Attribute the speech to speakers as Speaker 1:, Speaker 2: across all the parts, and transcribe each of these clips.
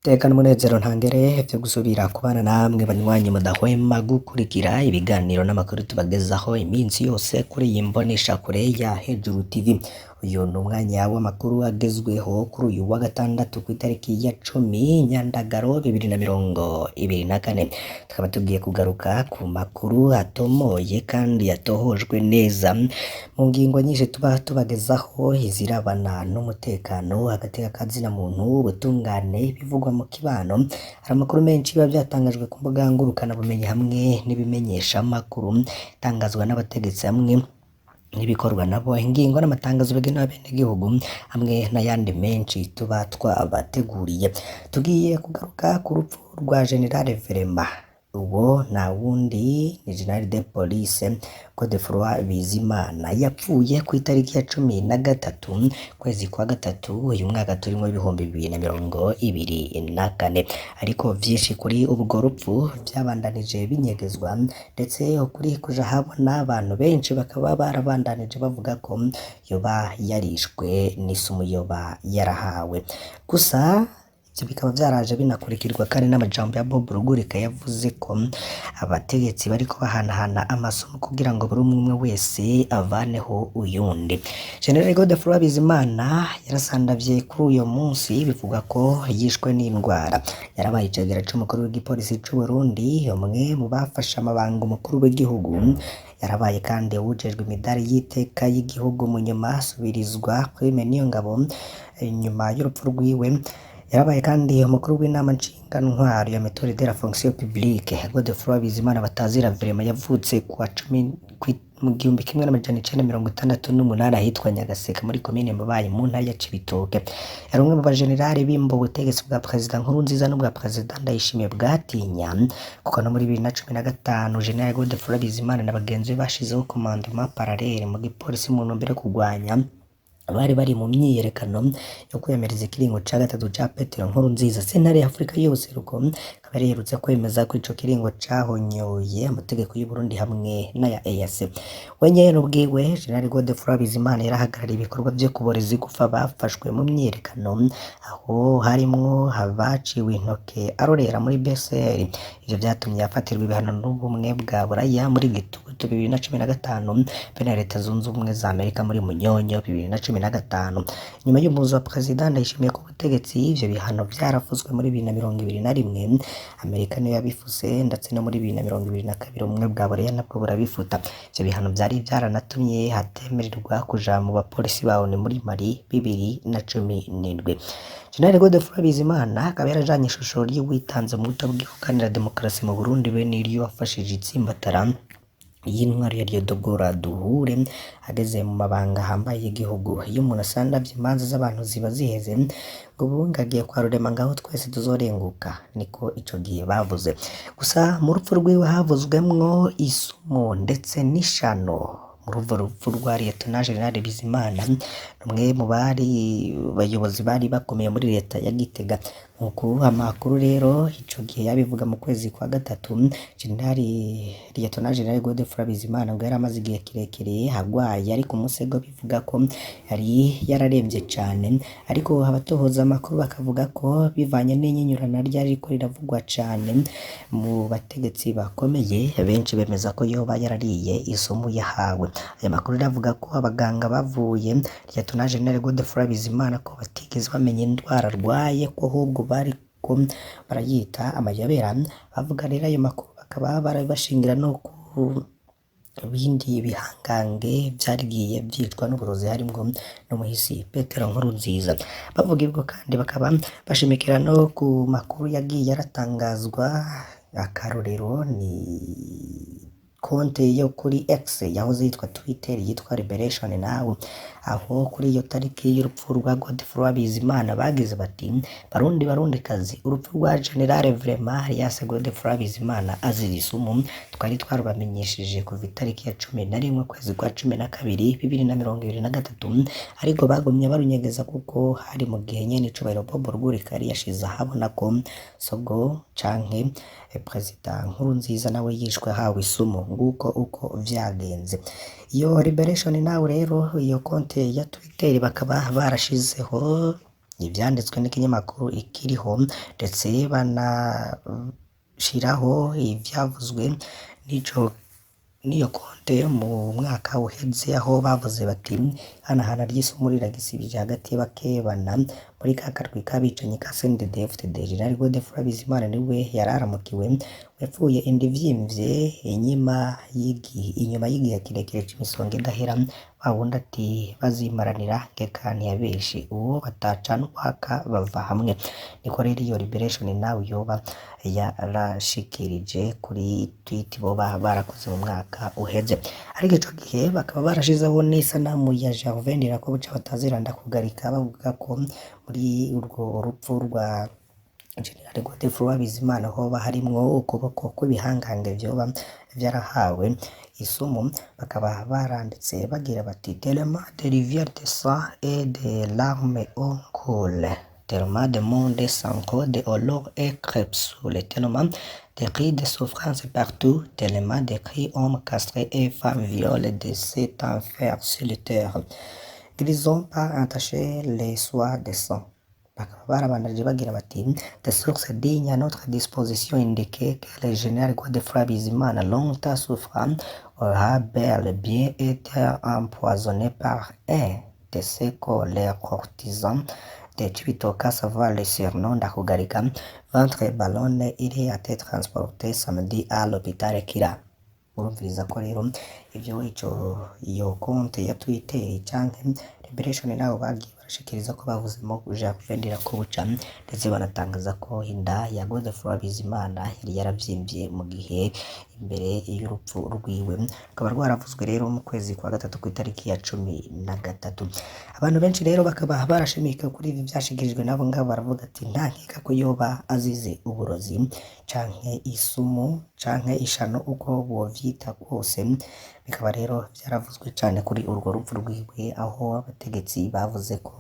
Speaker 1: Iteka n'umunezero ntangere vyo gusubira kubana namwe banywanyi mudahwema gukurikira ibiganiro n'amakuru tubagezaho iminsi yose kuri iyi mboneshakure ya Hejuru TV. Uyu ni umwanya w'amakuru agezweho kuri uyu wa gatandatu kw'itariki ya 10 Nyandagaro 2024. Tukaba tugiye kugaruka ku makuru atomoye kandi yatohojwe neza mu ngingo nyinshi tuba tubagezaho izirabana n'umutekano, agateka ka zina muntu, ubutungane, ibivugwa mu kibano. Hari amakuru menshi biba vyatangajwe ku mbuga ngurukanabumenyi hamwe n'ibimenyeshamakuru, itangazwa n'abategetsi hamwe n'ibikorwa nabo, ingingo n'amatangazo bigenewe abenegihugu hamwe n'ayandi menshi tuba twabateguriye. Tugiye kugaruka ku rupfu rwa General Verema. Uwo nta wundi ni General de Police Godefroid Bizimana, yapfuye kw'itariki ya 13 kwezi kwa gatatu uyu mwaka turimwo 2024. Ariko vyinshi kuri ubwo rupfu vyabandanije binyegezwa, ndetse ukuri kuja habona abantu benshi bakaba barabandanije bavuga ko yoba yarishwe n'isumu yoba yarahawe. Gusa ivyo bikaba vyaraje binakurikirwa kandi n'amajambo ya Bob Rugurika yavuze ko abategetsi bariko bahanahana amasomo kugira ngo buri umwe wese avaneho uyundi. General Godefroid Bizimana yarasandavye kuri uyo munsi, bivugwa ko yishwe n'indwara. Yarabaye icegera c'umukuru w'igipolisi c'u Burundi, umwe mu bafashe amabanga umukuru w'igihugu. Yarabaye kandi uwujejwe imidari y'iteka y'igihugu, mu nyuma asubirizwa Prime Niyongabo nyuma y'urupfu rwiwe. Yarabaye kandi umukuru w'inama nshingantwaro ya Méthode de la fonction publique. Godefroid Bizimana batazira Verema yavutse kuwa 10 mu 1968 ahitwa Nyagaseka muri komine Mabayi mu ntara ya Cibitoke. Yari umwe mu bajenerali bimba ubutegetsi bwa Perezida Nkurunziza n'ubwa Perezida Ndayishimiye bwatinya, kuko no muri 2015 General Godefroid Bizimana na bagenzi be bashizeho commandement parallèle mu gipolisi mu ntumbero yo kurwanya abari bari mu myiyerekano yo kwiyamiriza ikiringo ca gatatu ca Petero Nkurunziza. Sentare ya Afrika y'ubuseruko ikaba yari iherutse kwemeza ko ico kiringo cahonyoye amategeko y'u Burundi hamwe n'aya EAC. We nyene ubwiwe General Godefroid Bizimana yarahagarariye ibikorwa vyo kuboreza igufa bafashwe mu myiyerekano, aho harimwo abaciwe intoke arorera muri BCR. Ivyo vyatumye afatirwa ibihano n'ubumwe bwa Buraya muri Gitugutu 2015 be na Leta Zunze Ubumwe za Amerika muri Munyonyo 2015. Nyuma y'umuzo wa Perezida Ndayishimiye ku butegetsi, ivyo bihano vyarafuswe muri 2021, Amerika niyo yabifuse, ndetse no muri 2022 ubumwe bwa Buraya nabwo burabifuta. Ivyo bihano vyari vyaranatumye hatemererwa kuja mu bapolisi ba ONU muri Mali 2017. General Godefroid Bizimana akaba yarajanye ishusho ry'uwitanze mu buto bw'iharanira demokarasi mu Burundi, bene iryo wafashije itsimbatara y'intwaro ya Dodogora Duhure ageze mu mabanga ahambaye y'igihugu. Iyo umuntu asandavye imanza z'abantu ziba ziheze, ngo ubundi agiye kwa Rurema ngaho twese tuzorenguka, niko ico gihe bavuze. Gusa mu rupfu rwiwe havuzwemwo isumu ndetse n'ishano. Muri urwo rupfu rwa Lieutenant General Bizimana, umwe mu bari bayobozi bari bakomeye muri leta ya Gitega, nkuko amakuru rero ico gihe yabivuga mu kwezi kwa gatatu, General Lieutenant General Godefroid Bizimana ngo yari amaze igihe kirekire agwaye ari ku musego, bivuga ko yari yararemvye cane, ariko abatohoza amakuru bakavuga ko bivanye n'inyinyurana ryari ririko riravugwa cane mu bategetsi bakomeye, benshi bemeza ko yoba yarariye isumu yahawe. Aya makuru aravuga ko abaganga bavuye Lieutenant General Godefroid Bizimana ko batigeze bamenya indwara arwaye, ko ahubwo bariko barayita amayobera. Bavuga rero ayo makuru bakaba barabashingira no ku bindi bihangange vyagiye vyicwa n'uburozi, harimwo n'umuhisi Petero Nkurunziza. Bavuga ibwo kandi bakaba bashimikira no ku makuru yagiye aratangazwa. Akarorero ni konte yo kuri X yahoze yitwa Twitter yitwa Liberation Now, aho kuri iyo tariki y'urupfu rwa Godefroid Bizimana bagize bati: "Barundi Barundikazi, urupfu rwa General Vraiment alias Godefroid Bizimana azira isumu twari twarubamenyesheje kuva itariki ya 11 kwezi kwa 12 2023, ariko bagumye barunyegeza kuko hari mu gihe nyene icubahiro Bob Rugurika yari yashize ahabona ko Sogo canke Perezida Nkurunziza nawe yishwe ahawe isumu. Nguko uko vyagenze." Iyo Liberation Now rero, iyo konte ya Twitter, bakaba barashizeho Ivyanditswe n'ikinyamakuru Ikiriho, ndetse banashiraho ivyavuzwe n'iyo konte mu mwaka uheze, aho bavuze bati ihanahana ry'isumu riragisibije hagati y'abakebana muri ka karwi k'abicanyi ka CNDD-FDD. General Godefroid Bizimana niwe yararamukiwe, yapfuye inda ivyimvye inyuma y'igihe kirekire c'imisonga idahera. Wa wundi ati bazimaranira, nkeka ntiyabeshe, uwo batacana uwaka bava hamwe. Niko rero iyo Liberation Now yoba yarashikirije kuri tweet boba barakoze mu mwaka uheze. Ariko ico gihe bakaba barashizeho n'isanamu ya Gervais Ndirakobuca batazira Ndakugarika, bavuga ko muri urwo rupfu rwa General Godefroid Bizimana hoba harimwo ukuboko kw'ibihangange vyoba vyarahawe isumu. Bakaba baranditse bagira bati: "Tellement de rivières de sang et de larmes ont coulé, tellement de monde sans code aurore et crépuscule, tellement de cris de souffrance partout, tellement de cris hommes castrés et femmes violées de cet enfer solitaire qu'ils ont pas entaché les soies de sang." Bakaba barabandanije bagira bati: "Des sources dignes à notre disposition indiquaient que le général Godefroid Bizimana, longtemps souffrant, aura bel et bien été empoisonné par un de ses collègues courtisans de Cibitoke, à savoir le surnom Ndakugarika, ventre ballonné, il a été transporté samedi à l'hôpital Kira." Urumviriza ko rero ivyo ico iyo konte ya Twitter canke Liberation nabo bagiye barashikiriza ko bavuzemo Gervais Ndirakobuca, ndetse banatangaza ko inda ya Godefroid Bizimana yari yaravyimbye mu gihe imbere y'urupfu rwiwe, rukaba rwaravuzwe rero mu kwezi kwa gatatu ku itariki ya 13. Abantu benshi rero bakaba barashimika kuri ibi vyashikirijwe nabo ngabo, baravuga ati nta nkeka ko yoba azize uburozi canke isumu canke ishano, uko bovyita kose. Bikaba rero vyaravuzwe cane kuri urwo rupfu rwiwe, aho abategetsi bavuze ko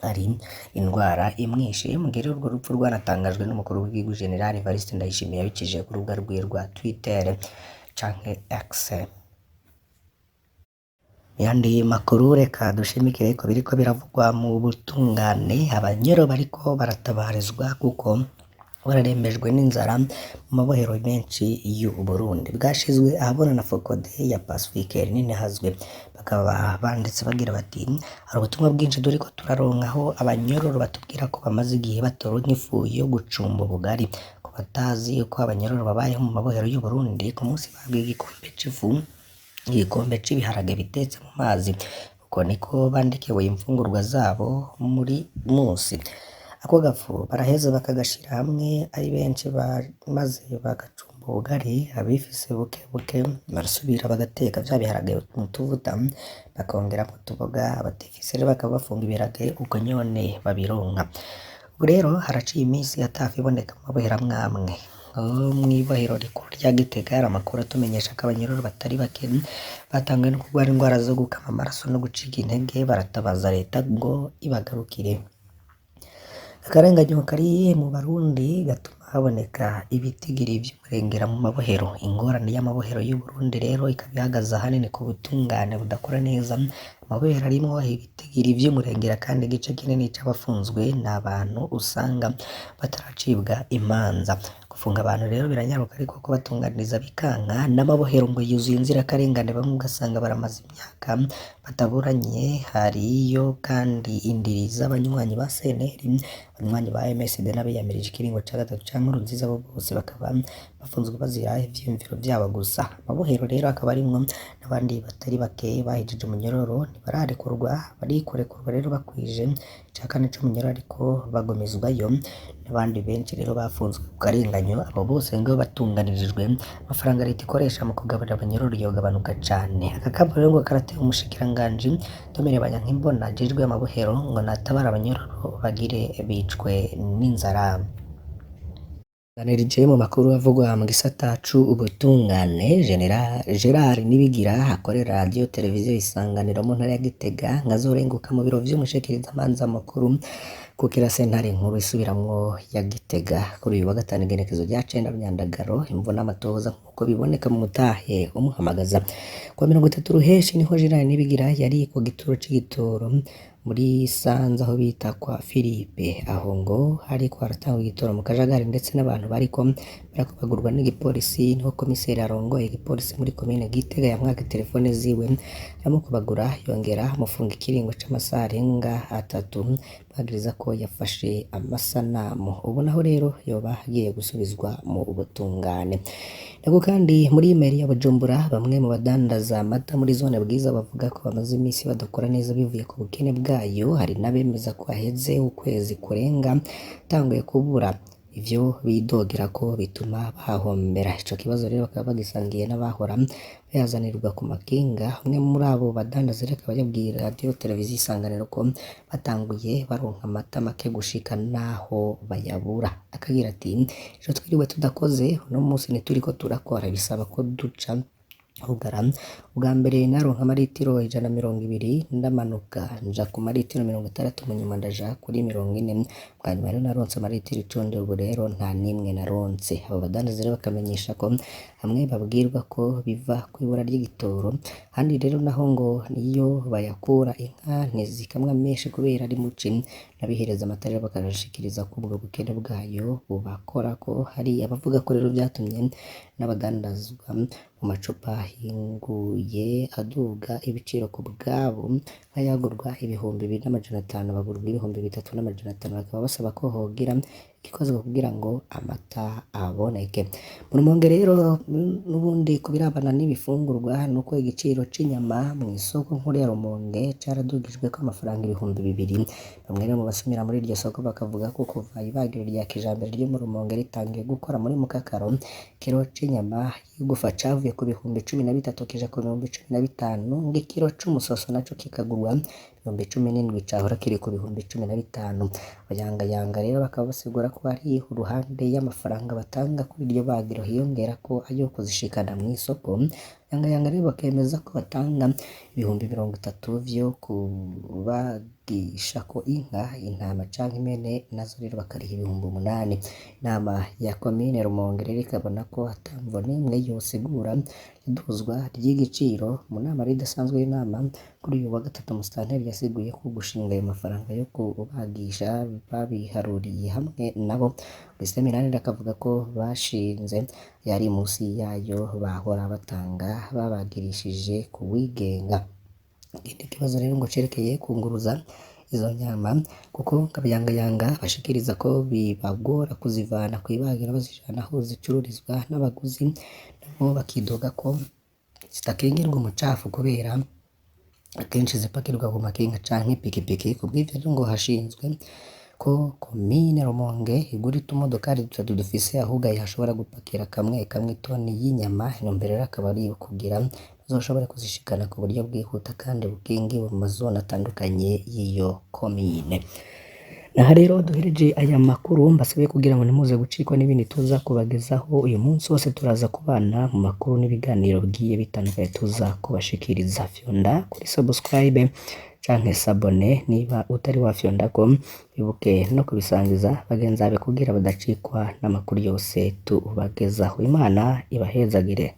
Speaker 1: ari indwara imwishe. Mu gihe rero urwo rupfu rwanatangajwe n'umukuru w'igihugu General Evariste Ndayishimiye, yabicishije ku rubuga rwiwe rwa Twitter canke X. Yandi makuru, reka dushimikire ko biriko biravugwa mu butungane. Abanyoro bariko baratabarizwa kuko bararembejwe n'inzara mu mabohero menshi y'u Burundi. Bwashizwe ahabona na Focode ya Pacifique Nininahazwe. Bakaba banditse bagira bati: "Hari ubutumwa bwinshi turiko turaronka aho abanyororo batubwira ko bamaze igihe batoronka ifu yo gucumba ubugari." Ku batazi uko abanyororo babayeho mu mabohero y'u Burundi, ku munsi bahabwa igikombe c'ifu, igikombe c'ibiharage bitetse mu mazi. Uko niko bandikiwe imfungurwa zabo muri musi. Ako gafu baraheza bakagashira hamwe ari benshi, maze bagacumba ubugari. Abifise buke buke barasubira bagateka vya biharage mu tuvuta, bakongeramwo utuboga. Abatifise rero bakaba bafunga ibiharage uko nyene babironka. Ubu rero haraciye iminsi atafu iboneka mu mabohero amwe amwe. Nko mw'ibohero rikuru rya Gitega, hari amakuru atumenyesha ko abanyororo batari bake batanguye no kurwara indwara zo gukama amaraso no gucika intege, baratabaza leta ngo ibagarukire. Akarenganyo kari mu Barundi gatuma haboneka ibitigiri vy'umurengera mu mabohero. Ingorane y'amabohero y'u Burundi rero ikaba ihagaze ahanini ku butungane budakora neza. Amabohero arimwo ibitigiri vy'umurengera, kandi igice kinini c'abafunzwe ni abantu usanga bataracibwa imanza. Gufunga abantu rero biranyaruka, ariko kubatunganiriza bikanka. N'amabohero ngo yuzuye inzirakarengane, bamwe ugasanga baramaze imyaka bataburanye. Hariyo kandi indiri z'abanywanyi ba CNL, abanywanyi ba MSD n'abiyamirije ikiringo ca gatatu ca Nkurunziza, bo bose bakaba bafunzwe bazira ivyiyumviro vyabo gusa. Amabohero rero akaba arimwo n'abandi batari bake bahejeje umunyororo ntibararekurwa, barikurekurwa rero bakwije ica kane c'umunyororo, ariko bagumizwayo. N'abandi benshi rero bafunzwe ku karenganyo, abo bose ngo batunganirijwe, amafaranga leta ikoresha mu kugaburira abanyororo yogabanuka cane. Aka kamo rero ngo karateye umushikiranganji Domine Banyankimbona ajejwe amabohero ngo natabara abanyororo bagire bicwe n'inzara. Ganirije mu makuru avugwa mu gisata c'ubutungane, Gerard Nibigira akorera radio televiziyo Isanganiro mu ntara ya Gitega ngo azorenguka mu biro vy'umushikirizamanza mukuru kukira sentare nkuru isubiramwo ya Gitega kuri uyu wa gatanu, igenekezo rya 9 Myandagaro. Imvo n'amatohoza nk'uko Uko biboneka mu mutahe umuhamagaza kuwa 30 Ruheshi, niho General Nibigira yari ku gituro c'igitoro muri Sanze aho bita kwa Philippe. Aho ngo hariko haratangwa igitoro mu kajagari, ndetse n'abantu bariko barakubagurwa n'igipolisi. Niho komiseri arongoye igipolisi muri komine Gitega yamwaka telefone ziwe, aramukubagura, yongera amufunga ikiringo c'amasaha arenga 3, bagiriza ko yafashe amasanamu. Ubu naho rero yoba agiye gusubizwa mu butungane. Nako kandi muri mairie ya Bujumbura, bamwe mu badandaza amata muri zone Bwiza bavuga ko bamaze imisi badakora neza bivuye ku bukene bwayo. Hari n'abemeza ko haheze ukwezi kurenga atanguye kubura, ivyo bidogera ko bituma bahahombera. Ico kibazo rero bakaba bagisangiye n'abahora bayazanirwa ku makinga. Umwe muri abo badandaza rero akaba yabwiye radiyo televiziyo Isanganiro ko batanguye baronka amata make gushika naho bayabura. Akagira ati: "Ejo twiriwe tudakoze, uno munsi ntituriko turakora, bisaba ko duca rugara. Ubwa mbere naronka amaritiro 120, ndamanuka nja ku maritiro 60, mu nyuma ndaja kuri 40, bwa nyuma rero naronse amaritiro 10, ubu rero nta nimwe naronse." Abo badandaza rero bakamenyesha ko hamwe babwirwa ko biva kw'ibura ry'igitoro, ahandi rero naho ngo niyo bayakura inka ntizikamwa menshi kubera ari muci. N'abihereza amata rero bakabashikiriza ko ubwo bukene bwayo bubakorako. Hari abavuga ko rero vyatumye n'abadandazwa mu macupa ahinguye aduga ibiciro ku bwabo, nk'ayagurwa 2500 bagurwa 3500. Bakaba basaba ko hogira igikozwe kugira ngo amata aboneke. Mu Rumonge rero n'ubundi ku birabana n'ibifungurwa, nuko igiciro c'inyama mw'isoko nkuru ya Rumonge caradugijweko amafaranga 2000. Bamwe rero mu basumira muri iryo soko bakavuga ko kuva ibagiro rya kijambere ryo mu Rumonge ritangiye gukora muri Mukakaro, ikiro c'inyama y'igufa cavuye ku 13,000 kija ku 15,000, ng'ikiro c'umusoso naco kikagurwa 17,000 cahora kiri ku 15,000. Abayangayanga rero bakaba basigura ko ari uruhande y'amafaranga batanga kuri iryo bagiro hiyongerako ayo kuzishikana mw'isoko. Abayangayanga rero bakemeza ko batanga 30,000 vyo kubagishako inka, intama canke impene, nazo rero bakariha 8,000. Inama ya komine Rumonge rero ikabona ko ata mvo n'imwe yosigura iduzwa ry'igiciro. Mu nama rero idasanzwe y'inama kuri uyu wa gatatu, Musitanteri yasiguye ko gushinga ayo mafaranga yo kubagisha babiharuriye hamwe nabo. Augustin Minani akavuga ko bashinze yari musi yayo bahora batanga babagirishije kuwigenga. Ikindi kibazo rero ngo cerekeye kunguruza izo nyama, kuko abayangayanga bashikiriza ko bibagora kuzivana kw'ibagiro bazijana aho zicururizwa, n'abaguzi nabo bakidoga ko zitakingirwa umucafu kubera akenshi zipakirwa ku makinga canke ipikipiki. Kubw'ivyo rero ngo hashinzwe ko komine Rumonge igura utumodokari dutatu dufise ahugaye hashobora gupakira kamwe kamwe itoni y'inyama. Intumbero rero akaba ari ukugira bazoshobore kuzishikana ku buryo bwihuta kandi bukingiwe mu mazone atandukanye y'iyo komine. Aha rero duhereje aya makuru, mbasabe kugira ngo ntimuze gucikwa n'ibindi tuza kubagezaho uyu munsi wose. Turaza kubana mu makuru n'ibiganiro bigiye bitandukanye tuza kubashikiriza. Fyonda kuri subscribe canke s'abonner niba utari wafyondako, ibuke no kubisangiza bagenzi bawe kugira badacikwa n'amakuru yose tubagezaho. Imana ibahezagire.